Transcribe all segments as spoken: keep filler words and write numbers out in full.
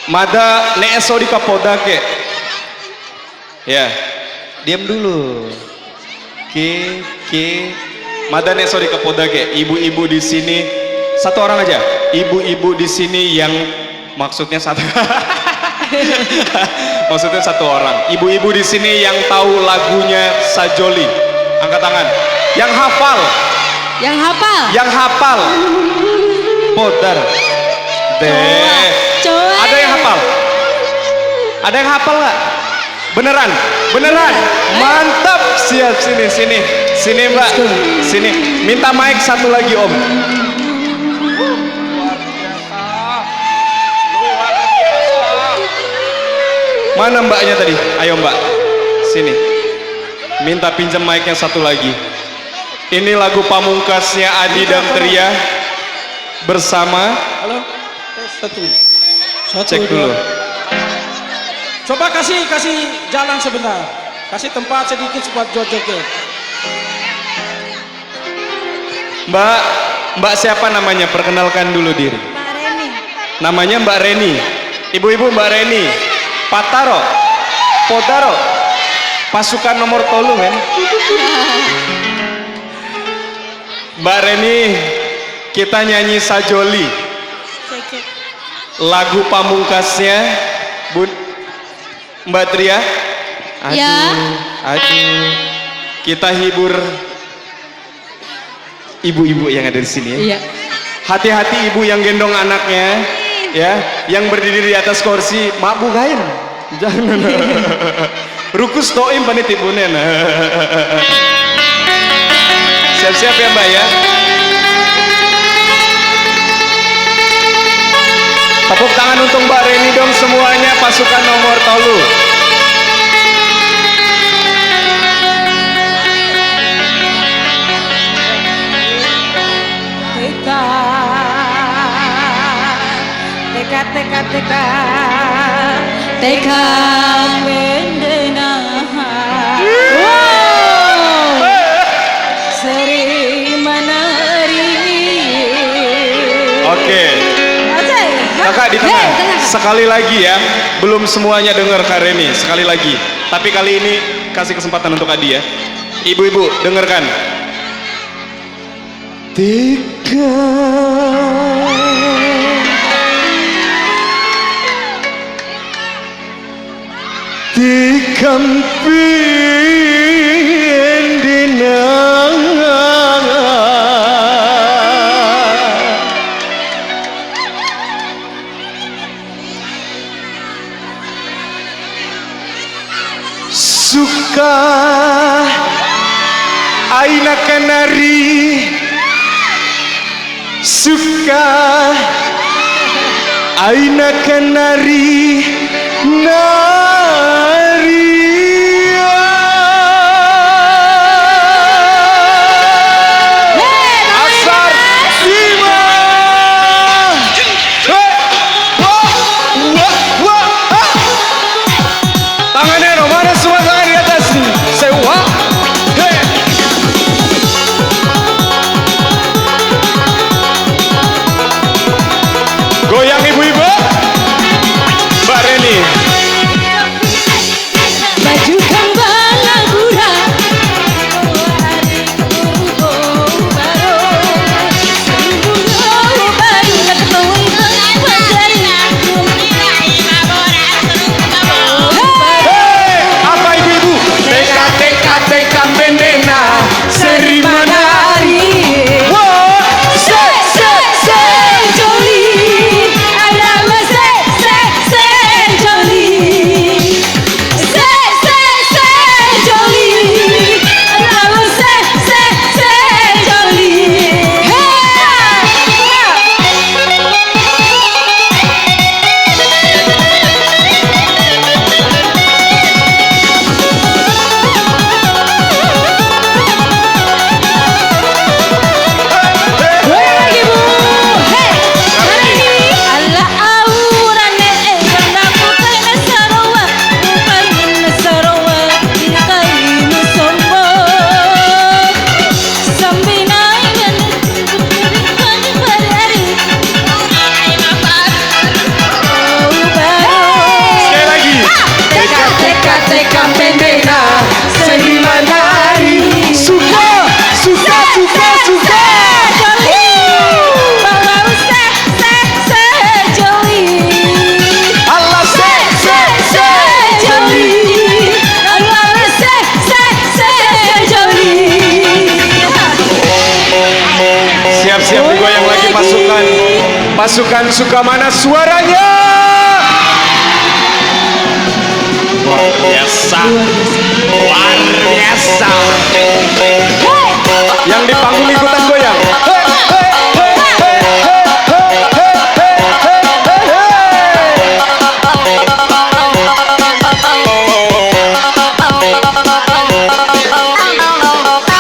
Mada ne'e sodi kapoda ke. Ya, diam dulu. Oke, oke. Mada ne'e sodi kapoda ke. Ibu-ibu di sini, satu orang aja. Ibu-ibu di sini yang, maksudnya satu, maksudnya satu orang. Ibu-ibu di sini yang tahu lagunya Sajoli, angkat tangan. Yang hafal. Yang hafal. Yang hafal. Podar. Deh. Coba, coba. Ada yang hafal? Ada yang hafal nggak? Beneran? Beneran? Beneran. Mantap. Siap, sini, sini. Sini, Mbak. Let's go. Sini. Minta mic satu lagi, Om. Mana mbaknya tadi? Ayo, Mbak. Sini. Minta pinjam mic yang satu lagi. Ini lagu pamungkasnya Adi dan Tria bersama. Halo, tes satu. Satu, cek dua. Dulu. Coba kasih, kasih jalan sebentar. Kasih tempat sedikit buat joget. Mbak, Mbak siapa namanya? Perkenalkan dulu diri. Mbak Reni. Namanya Mbak Reni. Ibu-ibu, Mbak Reni. Pataro. Podaro. Pasukan nomor tolu, men. Mbak Reni, kita nyanyi Sajoli. Cek, cek. Lagu pamungkasnya, Bun, Mbak Tria. Ya. Aduh, aduh. Kita hibur ibu-ibu yang ada di sini, ya. Iya. Hati-hati ibu yang gendong anaknya, ya, yang berdiri di atas kursi, mabuk kain. Jangan. Rukus to'im pani tibunen. Siap-siap ya, Mbak, ya. Tepuk tangan untuk Mbak Reni dong semuanya, pasukan nomor tolu. Teka, teka, teka, teka, teka pendena. Wow. Seri Manari. Oke. Oke. Kakak di tengah. Hei, tengah. Sekali lagi ya. Belum semuanya dengar Kak Reni. Sekali lagi. Tapi kali ini kasih kesempatan untuk Adi ya. Ibu-ibu, dengarkan. Teka, teka pendena. Suka aina kanari, suka aina kanari, nari. Asar Bima. He, wah, wah, wah, ha. Tangannya dong, mana semua tangan di atas? Sewa. He. Goyang ibu-ibu. Mbak Reni. Teka pendena, seri manari. Suka, suka, suka, suka. Joli. Bau se, se, se, joli. Allah se, se, se, joli. Allah se, se, se, joli. Siap-siap digoyang lagi pasukan. Pasukan Sukamana suaranya. Luar biasa. Luar biasa. Yang di panggung ikutan goyang.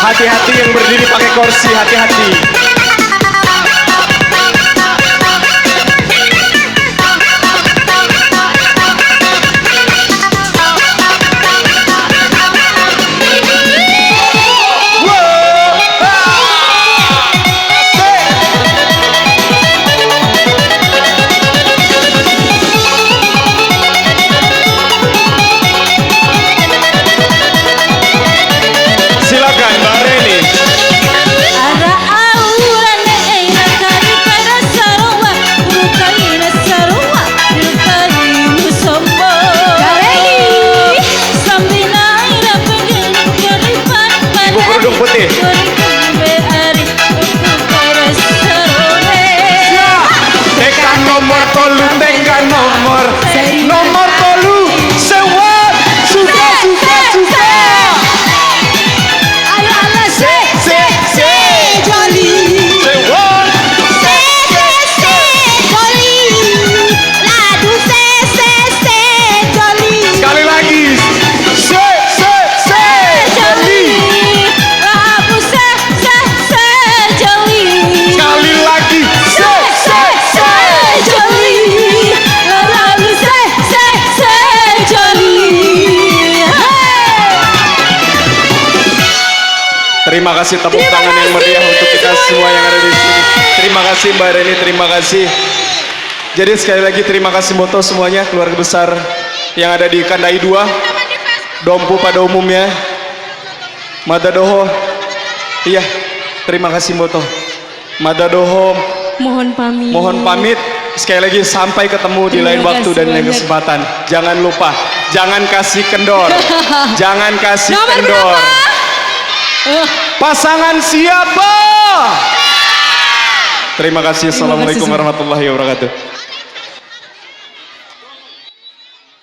Hati-hati yang berdiri pakai kursi, hati-hati. Silakan, Mbak Reni. Ara aura ne'e ira kari pada sarowa, rupaina sarowa, rupaina sombo. Mbak Reni. Sambina ira pengen keripan. Ibu kerudung putih. Keripan be ari. Siap. Tekan nomor tolu, tekan nomor. Nomor tolu. Sewa. Suka, suka, suka. Ayo, Allah, se, se, se, joli. Sewa. Se, se, se, joli. Ladu se, se, se, joli. Sekali lagi. Se, se, se, joli. Labu se, se, se, joli. Sekali lagi. Se, se, se, joli. Labu se, se, se, joli. Terima kasih tepuk tangan yang meriah untuk kita semua yang ada di sini. Terima kasih Mbak Reni, terima kasih. Jadi sekali lagi terima kasih Mboto semuanya, keluarga besar yang ada di Kandai dua, Dompu pada umumnya. Mada doho. Iya, terima kasih Mboto. Mada doho. Mohon pamit. Mohon pamit. Sekali lagi sampai ketemu di lain waktu dan lain kesempatan. Terima kasih banyak. Jangan lupa, jangan kasih kendor. Jangan kasih kendor. Nomor berapa? Eh. Pasangan siapa? Terima kasih. Terima kasih. Assalamualaikum warahmatullahi wabarakatuh.